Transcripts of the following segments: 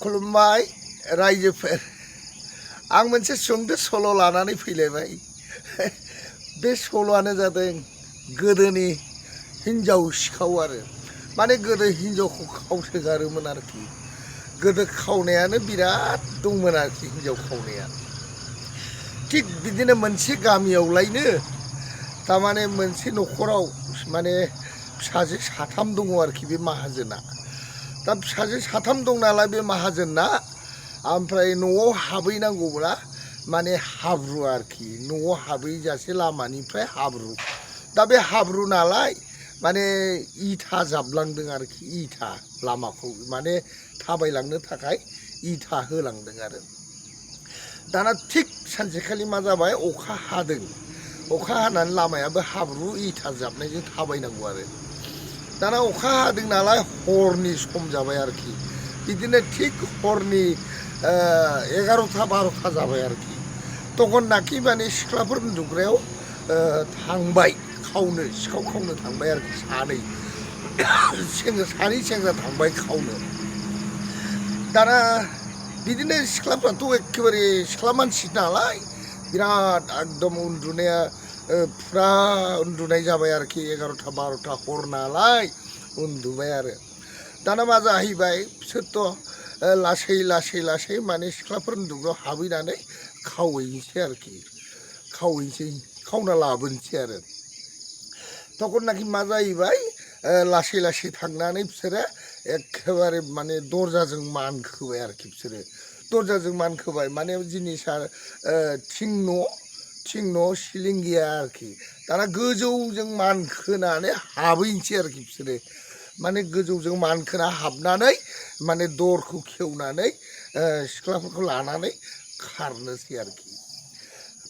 खुलुमबाय रायजोफोर आं मोनसे सुंद' सल' लानानै फैलायबाय बे सल'आनो जादों गोदोनि हिनजाव सिखाव आरो माने गोदो हिनजावखौ खावसोगारोमोन आरोखि गोदो खावनायानो बिराद दंमोन आरोखि हिनजाव खावनाया थिग बिदिनो मोनसे गामियावलायनो थारमाने मोनसे न'खराव माने फिसाजो साथाम दङ आरोखि बे माहाजोना दा फिसाजो साथाम दं नालाय बे माहाजोनना ओमफ्राय न'आव हाबहैनांगौब्ला माने हाब्रु आरोखि न'आव हाबहैजासे लामानिफ्राय हाब्रु दा बे हाब्रु नालाय माने इथा जाबलांदों आरोखि इथा लामाखौ माने थाबायलांनो थाखाय इथा होलांदों आरो दाना थिग सानसेखालि मा जाबाय अखा हादों अखा हानानै लामायाबो हाब्रु इथा जाबनायजों थाबायनांगौ आरो दाना अखा हादों नालाय हरनि सम जाबाय आरोखि बिदिनो थिग हरनि 11टा 12टा जाबाय आरोखि तखननाखि माने सिख्लाफोर उन्दुग्रायाव थांबाय खावनो सिखाव खावनो थांबाय आरोखि सानै सेंग्रा थांबाय खावनो दाना बिदिनो सिख्लाफ्राथ' एखेबारे सिख्ला मानसि नालाय बिराद एकदम उन्दुनाया फुरा उन्दुनाय जाबाय आरोखि 11टा 12टा हर नालाय उन्दुबाय आरो दाना मा जाहैबाय बिसोरथ' लासै लासै लासै माने सिख्लाफोर उन्दुग्रायाव हाबहैनानै खावहैनोसै आरोखि खावना लाबोनोसै आरो तखननाखि मा जाहैबाय लासै लासै थांनानै बिसोरो एखेबारे माने दरजाजों मानखोबाय आरोखि बिसोरो दरजाजों मानखोबाय माने जिनिसा थिं न' सिलिं गैया आरोखि दाना गोजौजों मानखोनानै हाबहैनोसै आरोखि बिसोरो माने गोजौजों मानखोना हाबनानै माने दरखौ खेवनानै सिख्लाफोरखौ लानानै खारनोसै आरोखि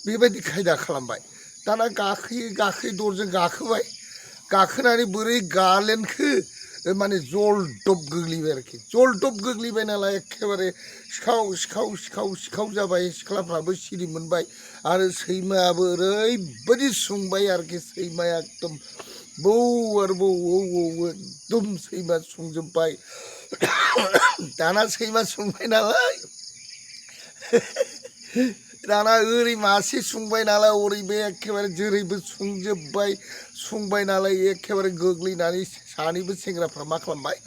बेबायदि खायदा खालामबाय दाना गाखोयै दरजों गाखोनानै बोरै गालेनखो माने जलदब गोग्लैबाय आरोखि जलदब गोग्लैबाय नालाय एखेबारे सिखाव जाबाय सिख्लाफ्राबो सिरि मोनबाय आरो सैमायाबो ओरैबायदि सुंबाय आरोखि सैमाया एकदम बौ आरो बौ एकदम सैमा सुंजोब्बाय दाना सैमा सुंबाय नालाय दाना ओरै मासे सुंबाय नालाय ओरैबो एखेबारे जेरैबो सुंबाय नालाय एखेबारे गोग्लैनानै सानैबो सेंग्राफ्रा मा खालामबाय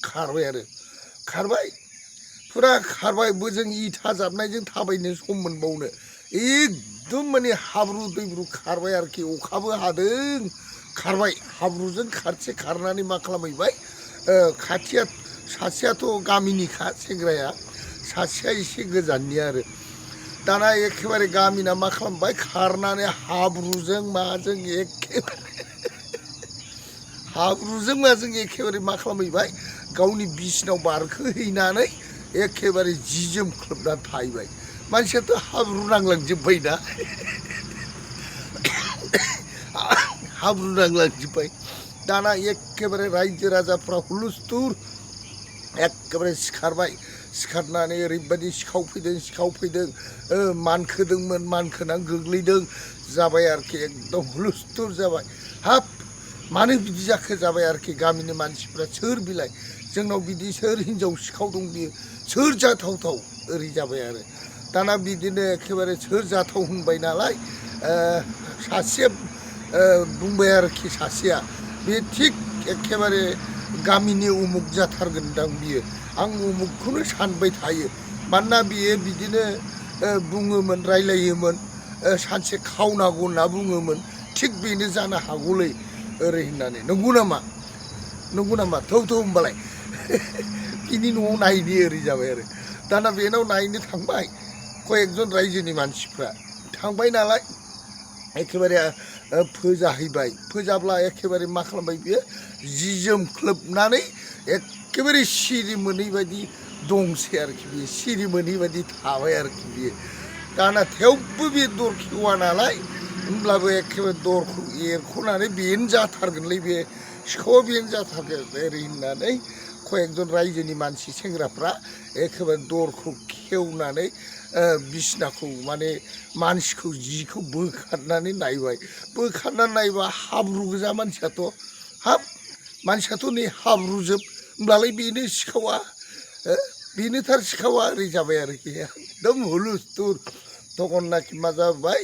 खारबाय फुरा खारबाय बोजों इथा जाबनायजों थाबायनो सम मोनबावनो एकदम माने हाब्रु दैब्रु खारबाय आरोखि अखाबो हादों खारबाय हाब्रुजों खारसे खारनानै मा खालामहैबाय खाथिया सासेयाथ' गामिनिखा सेंग्राया सासेया एसे गोजाननि आरो दाना एखेबारे गामिना मा खालामबाय खारनानै हाब्रुजों माजों एखेबारे मा खालामहैबाय गावनि बिसिनाव बारखोहैनानै एखेबारे जि जोम खोबनानै थाहैबाय मानसियाथ' हाब्रु नांलांजोब्बायना हाब्रु नांलांजोब्बाय दाना एखेबारे रायजो राजाफ्रा हुलुस्थुर एखेबारे सिखारनानै ओरैबायदि सिखाव फैदों मानखोदोंमोन मानखोनानै गोग्लैदों जाबाय आरोखि एकदम हुलुस्थुर जाबाय हाब मानो बिदि जाखो जाबाय आरोखि गामिनि मानसिफ्रा सोर बिलाय जोंनाव बिदि सोर हिनजाव सिखाव दं बियो सोर जाथावथाव ओरै जाबाय आरो दाना बिदिनो एखेबारे सोर जाथाव होनबाय नालाय सासेया बुंबाय आरोखि सासेया बे थिग एखेबारे गामिनि उमुक जाथारगोनदां बियो आं उमुकखौनो सानबाय थायो मानोना बियो बिदिनो बुङोमोन रायलायोमोन सानसे खावनांगौ होनना बुङोमोन थिग बेनो जानो हागौलै ओरै होननानै नंगौ नामा थौ होनबालाय बिनि न'आव नायनि ओरै जाबाय आरो दाना बेनाव नायनो थांबाय कयेकजन रायजोनि मानसिफ्रा थांबाय नालाय एखेबारे फोजाब्ला एखेबारे मा खालामबाय बियो जि जोम खोबनानै एखेबारे सिरि मोनै बायदि दंसै आरोखि बियो सिरि मोनै बायदि थाबाय आरोखि बियो दाना थेवबो बे दर खेवा नालाय होमब्लाबो एखेबारे दरखौ एरख'नानै बेनो जाथारगोनलै बे सिखावा बेनो जाथारगोन ओरै होननानै कयेकजन रायजोनि मानसि सेंग्राफ्रा एखेबारे दरखौ खेवनानै बिसिनाखौ माने मानसिखौ जिखौ बोखारनानै नायबाय बोखारनानै नायबा हाब्रु गोजा मानसियाथ' हाब मानसियाथ' नै हाब्रुजोब होमब्लालाय बेनो सिखावा बिनिथार सिखावा ओरै जाबाय आरोखि एकदम हुलुस्थुर तखननाखि मा जाबाय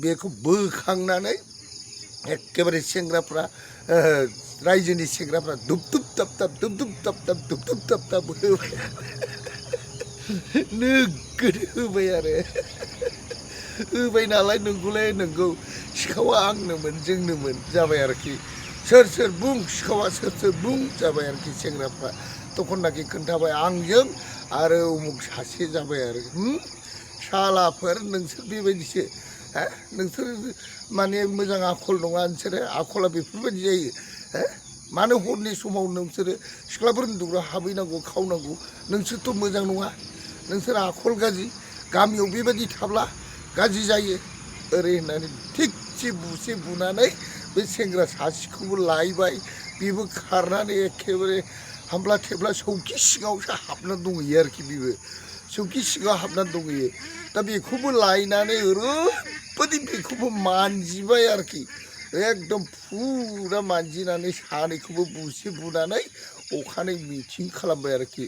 बेखौ बोखांनानै एखेबारे सेंग्राफ्रा रायजोनि सेंग्राफ्रा दुब दाब दाब दुब दाब होबाय नोगोद होबाय आरो होबाय नालाय नंगौलै नंगौ सिखावा आंनोमोन जोंनोमोन जाबाय आरोखि सोर सोर बुं सिखावा सोर सोर बुं जाबाय आरोखि सेंग्राफ्रा तखननाखि खोन्थाबाय आंजों आरो उमुक सासे जाबाय आरो सालाफोर नोंसोर बेबायदिसो नोंसोर माने मोजां आखल नङा नोंसोरो आखला बेफोरबायदि जायो मानो हरनि समाव नोंसोरो सिख्लाफोर उन्दुग्रा हाबहैनांगौ खावनांगौ नोंसोरथ' मोजां नङा नोंसोर आखल गाज्रि गामियाव बेबायदि थाब्ला गाज्रि जायो ओरै होननानै थिगसे बुसे बुनानै बे सेंग्रा सासेखौबो लायबाय बेबो खारनानै एखेबारे हामब्ला थेब्ला सौखि सिङावसो हाबनानै दंहैयो आरोखि बेबो सौखि सिङाव हाबनानै दंहैयो दा बेखौबो लायनानै ओरैबायदि बेखौबो मानजिबाय आरोखि एकदम फुरा मानजिनानै सानैखौबो बुसे बुनानै अखानायै मिटिं खालामबाय आरोखि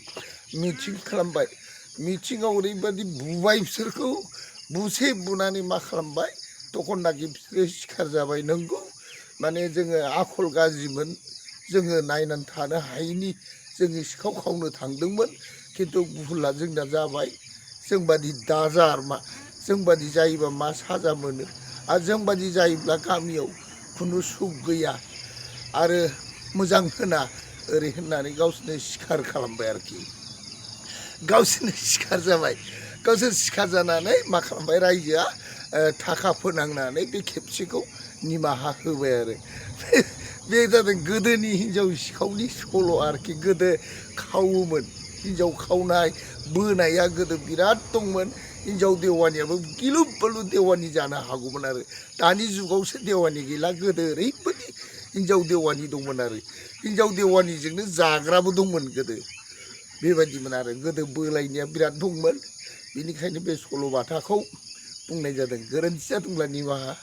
मिटिं खालामबाय मिटिङाव ओरैबायदि बुबाय बिसोरखौ बुसे बुनानै मा खालामबाय तखननाखि बिसोरो सिखार जाबाय नंगौ माने जोङो आखल गाज्रिमोन जोङो नायनानै थानो हायैनि जोङो सिखाव खावनो थांदोंमोन खिन्थु भुला जोंना जाबाय जोंबादि दाजा मा जोंबादि जायोबा मा साजा मोनो आरो जोंबादि जायोब्ला गामियाव खुनु सुख गैया आरो मोजां होना ओरै होननानै गावसोरनो सिखार खालामबाय आरोखि गावसोरनो सिखार जाबाय गावसोर सिखार जानानै मा खालामबाय रायजोआ थाखा फोनांनानै बे खेबसेखौ निमाहा होबाय आरो बे जादों गोदोनि हिनजाव सिखावनि सल' आरोखि गोदो खावोमोन हिनजाव खावनाय बोनाया गोदो बिराद दंमोन हिनजाव देवानियाबो गिलु बालु देवानि जानो हागौमोन आरो दानि जुगावसो देवानि गैला गोदो ओरैबायदि हिनजाव देवानि दंमोन आरो हिनजाव देवानिजोंनो जाग्राबो दंमोन गोदो बेबायदिमोन आरो गोदो बोलायनाया बिराद दंमोन बेनिखायनो बे सल'बाथाखौ बुंनाय जादों गोरोन्थि जादोंब्ला निमाहा